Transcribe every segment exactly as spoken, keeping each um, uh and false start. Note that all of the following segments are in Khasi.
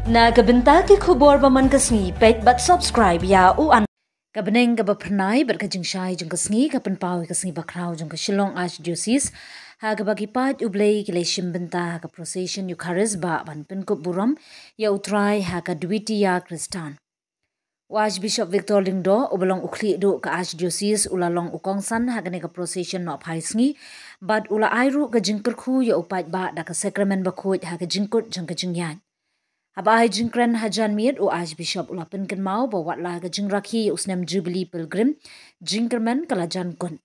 Na ka bynta ki khubor ba man ka sngi, peit bad subscribe ïa u an. Ka bneng kaba phyrnai bad ka jingshai jong ka sngi ka pynpaw ïa ka sngi bakhraw jong ka Shillong Archdiocese, ha kaba ki paid U Blei ki la shim bynta ha ka procession Eucharist ba ban pynkup burom ïa U Trai ha ka Dwitiya Kristan. U Archbishop Victor Lyngdoh, uba long u khlieh duh ka Archdiocese, u la long u kongsan ha kane ka procession noh phai sngi, bad u la ai ruh ka jingkyrkhu ïa u paidbah da ka sakramen bakhuid ha ka jingkut jong ka jingïaid. Haba ai jingkren hajan miet, u Archbishop u la pynkynmaw ba wat la ka jingrakhe ïa u snem Jubilee Pilgrim, jingkyrmen ka la jan kut.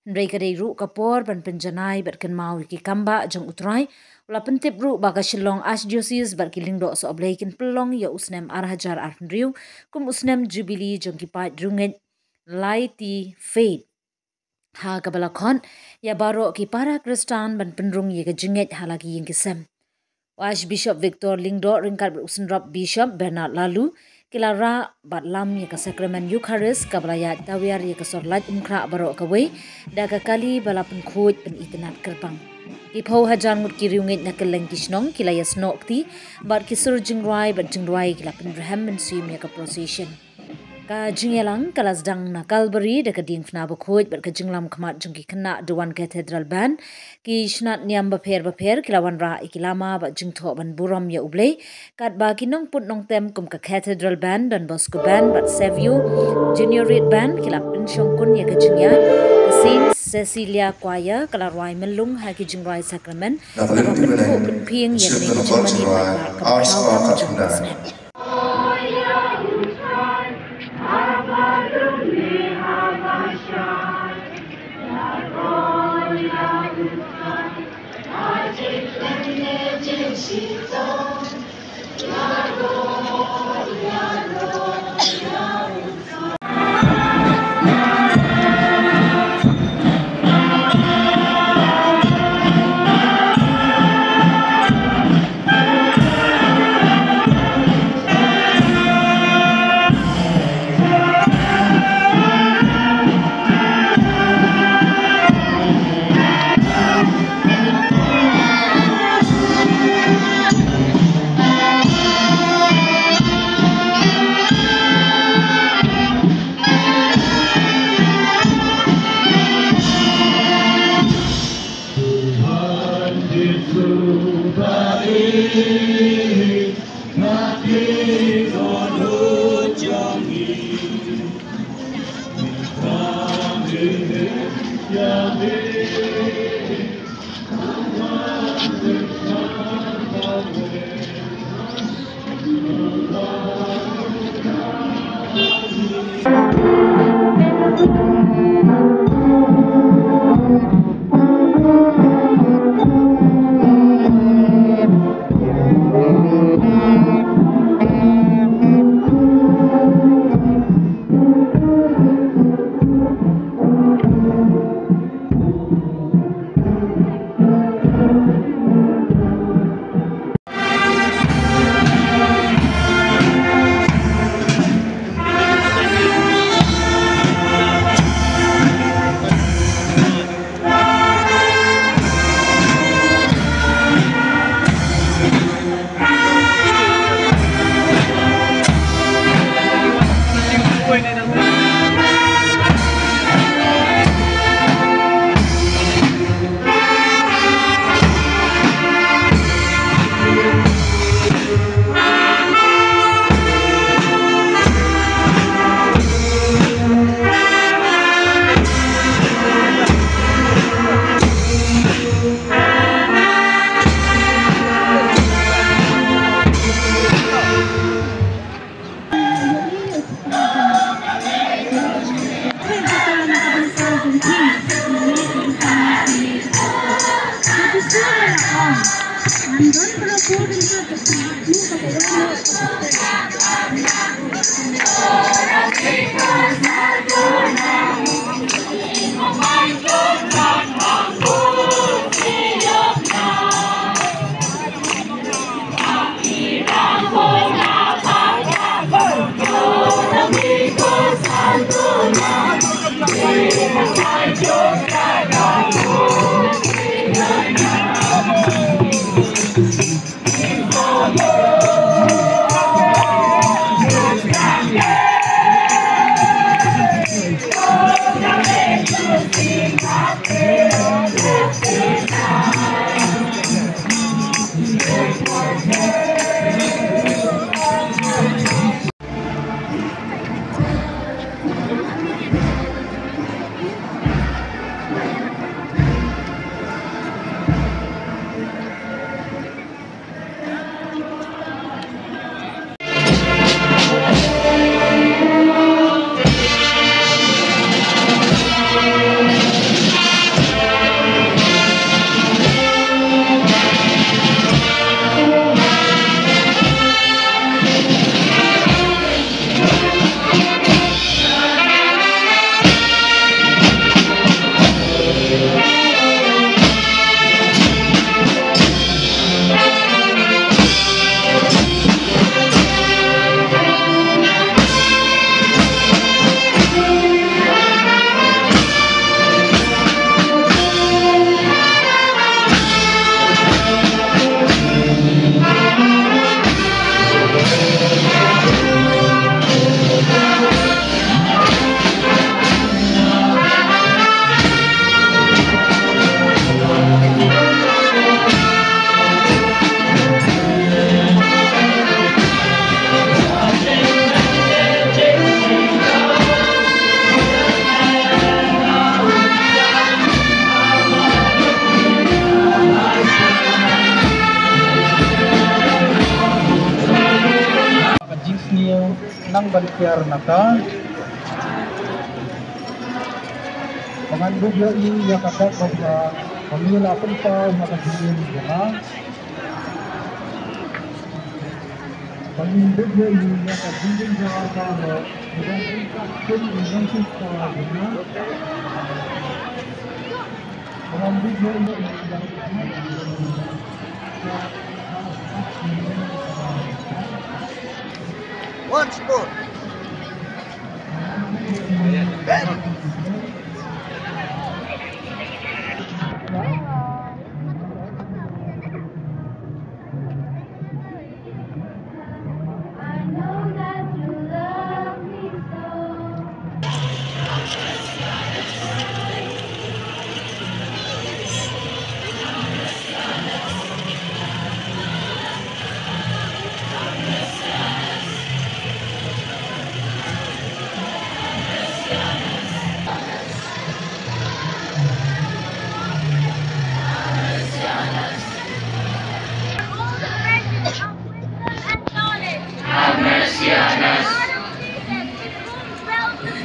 Hynrei ka dei ruh ka por ban pynjanai bad kynmaw ïa ki kambah jong U Trai. U la pyntip ruh ba ka Shillong Archdiocese bad ki Lyngdoh Sohblei kin pynlong ïa u snem ar hajar arphew hynriew kum u snem Jubilee jong ki paid riewngeit Laity Faith, ha kaba la khot ïa baroh ki para Khristan ban pynrung ïa ka jingngeit ha la ki ïing ki sem. U Archbishop Victor Lyngdoh ryngkat bad u Synrop Bishop Bernard Laloo ki la rah bad lam ïa ka sakramen Eucharist, kaba la ïaid tawiar ïa ka sor lait umkhrah baroh kawei da ka kali ba la pynkhuid pynitynnad kyrpang. Ki phew hajar ngut ki riewngeit na kylleng ki shnong ki la ïasnoh kti, bad ki sur jingrwai bad jingrwai ki la pynrhem mynsiem ïa ka procession. Ka jingïalang ka la sdang na Kalbari da ka diengphna bakhuid bad ka jinglam khmat jong ki khynnah Dewan Cathedral Band. Ki shnat niam bapher bapher ki la wanrah ïa ki lama bad jingthoh ban burom ïa U Blei, katba ki nongput nongtem kum ka Cathedral Band, Don Bosco Band bad Savio Junior Reed Band ki la pynshongkun ïa ka jingïaid. Ka Saint Cecilia Choir ka la rwai myllung ha ki jingrwai sakramen, kaba pynkhuid pynphieng ïa kane ka jingmane paidbah kaba khaw tam jong ka snem. Nang ban kiar na ka. Ba ngan buh ïa i ïa ka dak ba ka, ba ngi la pynpaw ha ka jingim jong nga. Ba ngi buh ïa i ïa ka jingim jong nga ka, ba ngi buh ïa i ïa ka jingim jong nga. Ba ngan buh ïa i ïa ka jingim jong nga. Once more. I know that you love me so. All the wretched of wisdom and knowledge. Have mercy on us. Lord of Jesus, with whom dwells the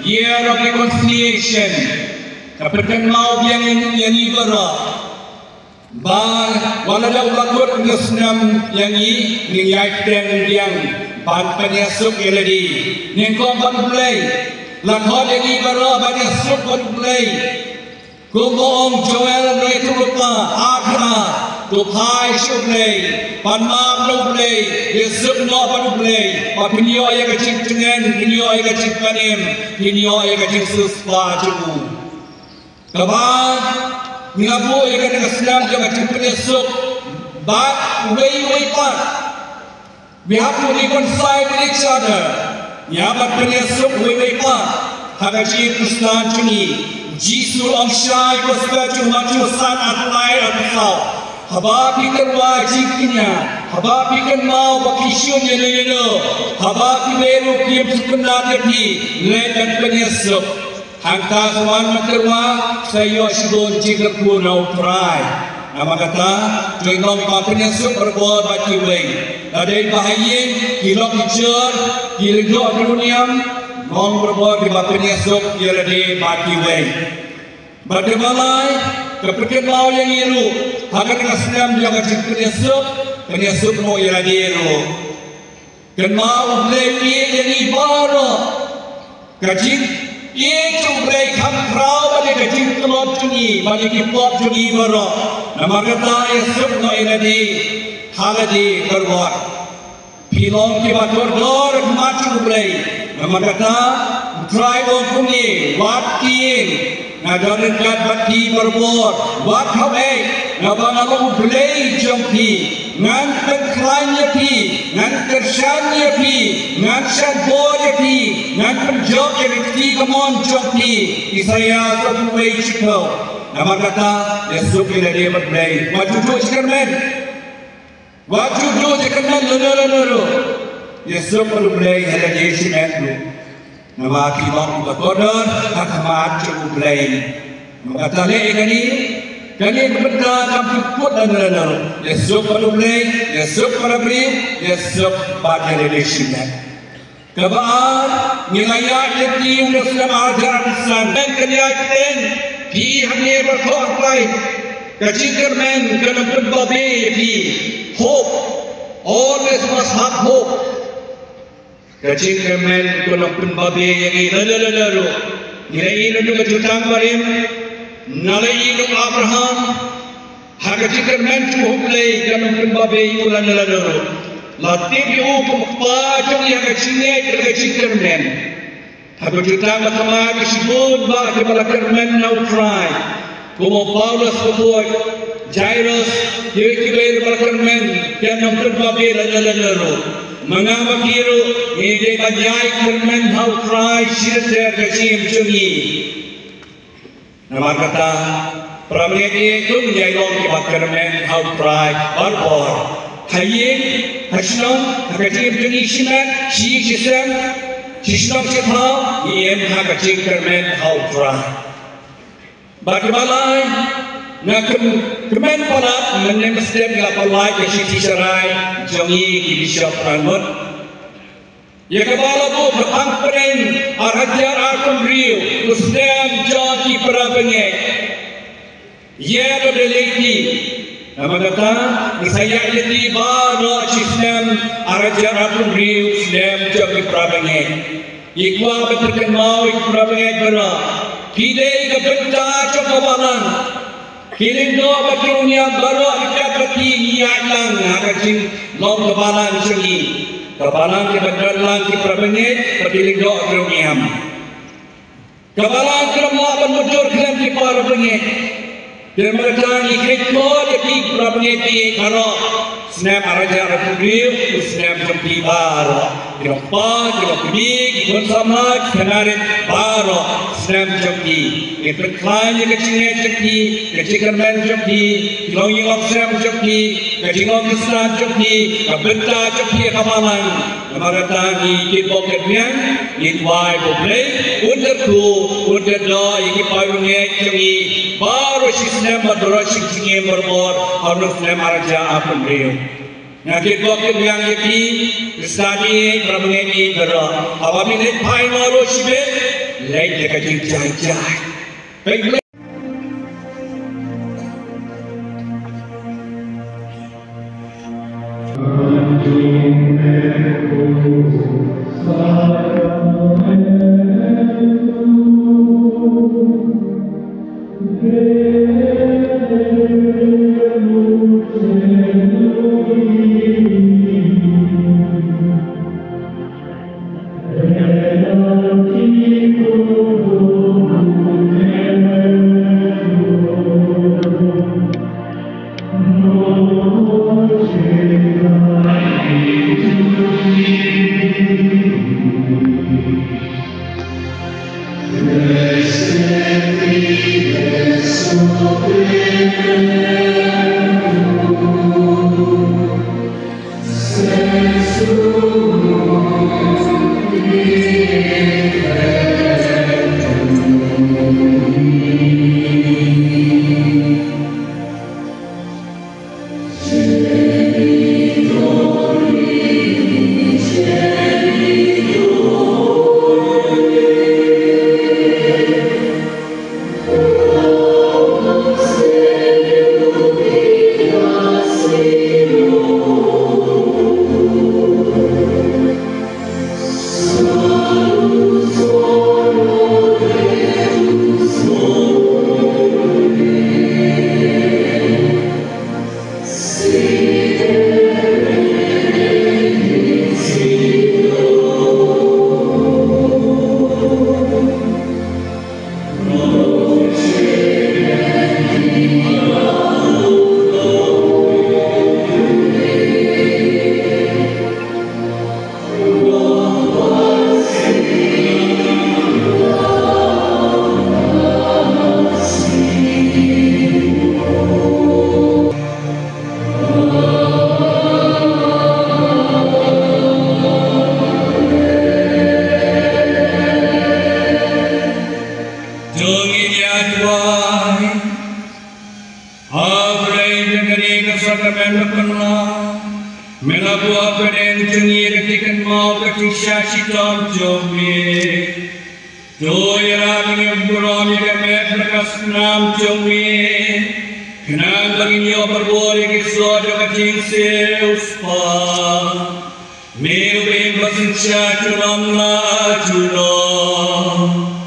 Year of Reconciliation. Ka pynkynmaw biang ïa ngi baroh. Ba, wat la dep ba kut ka snem ïa ngi, ngin ïai pdiang biang ban pynïasuk ïa lade. Ngin khot bad U Blei. La khot ïa ngi baroh ban ïasuk bad U Blei. Kum ba ong Joel, ngi tu rupa, ar ha, to phai sha U Blei, pan map na U Blei, ïasuk noh bad U Blei, ba phin ïoh ïa ka jingtngen, phin ïoh ïa ka jingpynim, phin ïoh ïa ka jingsiewspah jong u. Kaba ngi la buh ïa kane ka snem jong ka jingpynïasuk bad uwei uwei pat. We have to reconcile with each other. Ngi hap ban pynïasuk uwei uwei pat ha ka jingïakhun jong ngi. U Jisu u ong shai, Gospel jong u Mathaios san, arphew lai, arphew saw. Haba phi kynmaw jingkñia, haba phi kynmaw ba phi shun ïano ïano, haba phi beh ruh kim sngewtynnat ïa phi, leit ban pynïasuk. Hangta sa wan mynta ruh sa ïoh shibun jingkyrkhu na U Trai. Namar kata, to ngin long kiba pynïasuk barabor bad kiwei. Lada dei ba ha ïing, ki lok ki jor, ki lyngdoh ki runiam, long barabor kiba pynïasuk ïa lade bad kiwei. Bad kaba lai, ka pynkynmaw ïa ngi ruh ha kane ka snem jong ka jingpynïasuk, pynïasuk ruh ïa lade ruh. Kynmaw U Blei u ïeit ïa ngi baroh. Ka jingïeit U Blei kham khraw bad ïa ka jingtlot jong ngi bad ïa ki pop jong ngi baroh. Namar kata ïasuk noh ïa lade ha lade baroh. Phi long kiba kordor ha khmat jong U Blei. Namar kata U Trai u ong kumne, wat ïeng, nga don ryngkat bad phi barabor, wat khawaï, naba nga long U Blei jong phi. Ngan pynkhlaiñ ïa phi, ngan kyrshan ïa phi, ngan shah bor ïa phi, ngan pynjop ïa ka kti kamon jong phi. Isaïah sanphew wei, shiphew. Namar kata, ïasuk ïa lade bad U Blei. Wat ju duh jingkyrmen. Wat ju duh jingkyrmen lano lano ruh. Ïasuk bad U Blei ha lade shimet ruh. Namar ki long kiba kordor ha khmat jong U Blei. Namar kata leh ïa kane, kane ka bynta kam pynkut lano lano ruh. Ïasuk bad U Blei, ïasuk bad U Blei, ïasuk bad ïa lade shimet. Kaba ar, ngi la ïaid lynti na u snem ar hajar arphew san. Kynja ïa ki ten, phi hangne baroh hangne. Ka jingkyrmen kan ym pynbabe ïa phi. Hope. Always must have hope. Ka jingkyrmen kan ym pynbabe ïa ngi lano lano ruh. Ngi la ïohi naduh ka jutang barim, na la ïohi u Abraham, ha ka jingkyrmen jong U Blei kan ym pynbabe ïa u lano lano ruh. La tip ïa u kum u kpa jong ngi ha ka jingngeit bad ka jingkyrmen. Ha ka jutang ba thymmai ki shibun bah kiba la kyrmen na U Trai. Kum u Paulus u bud, Jairus, kiwei kiwei ruh ba la kyrmen, kan ym pynbabe lano lano ruh. Ma nga ma phi ruh, ngi dei ban ïai kyrmen ha U Trai shi lynter ka jingim jong ngi. Namar kata, para bangeit, to ngin ïai long kiba kyrmen ha U Trai barabor. Ha ïing, ha shnong, ha ka jingim jong ngi shimet, shi ïing shi sem, shi shnong shi thaw, ngin im ha ka jingkyrmen ha U Trai. Bad kaba lai, nga kyrmen palat, mynne mynstep nga la pynlait ïa ka shithi sharai jong ngi ki bishop, Raymond. Ïa kaba la buh ha Pangpdeng ar hajar arphew hynriew, u snem jong ki para bangeit. Ïa kaba leit ki. Namar kata, ngi sa ïaid lynti baroh shi snem ar hajar arphew hynriew, u snem jong ki para bangeit. Ngi kwah ban pynkynmaw ïa ki para bangeit baroh. Ki dei ka bynta jong ka balang. Ki lyngdoh bad ki nongñiam baroh ryngkat bad ki, ngi ïaid lang ha ka jinglong ka balang jong ngi. Ka balang ka ban don lang ki para bangeit bad ki lyngdoh ki nongñiam. Ka balang kam lah ban mutdur khlem ki para bangeit. Te mynta ngi kyrkhu ïa ki para bangeit baroh. Snem ar hajar arphew hynriew, u snem jong phi baroh. Ki nongkpa, ki nongkmie, ki khun samla, ki khynnah rit baroh, snem jong phi. Ngin pynkhlaiñ ïa ka jingngeit jong phi, ka jingkyrmen jong phi, ki longïing longsem jong phi, ka jinglong khristan jong phi, ka bynta jong phi ha ka balang. Namar kata ngi kitbok kitrwiang, ngi duwai ba U Blei un kyrkhu, un kyrdoh ïa ki para bangeit jong ngi baroh shi snem bad baroh shi jingim barabor ha u snem ar hajar arphew hynriew. Nga kitbok kitrwiang ïa phi, Khristan ïeit, para bangeit ïeit baroh. Haba phi leit phai noh ruh shibit, leit da ka jingjai jai. Peit Blei. Blei, ïa kane ka sakramen ba pynlong me la buh ha pdeng jong ngi ïa ka jingkynmaw ka jingshah shitom jong me. To ïarap ïa ngi, burom, ïa ka met bad ka snam jong me, khnang ba ngin ïoh bor ïa ki soh jong ka jingsiewspah. Me uba im ba synshar junom la junom.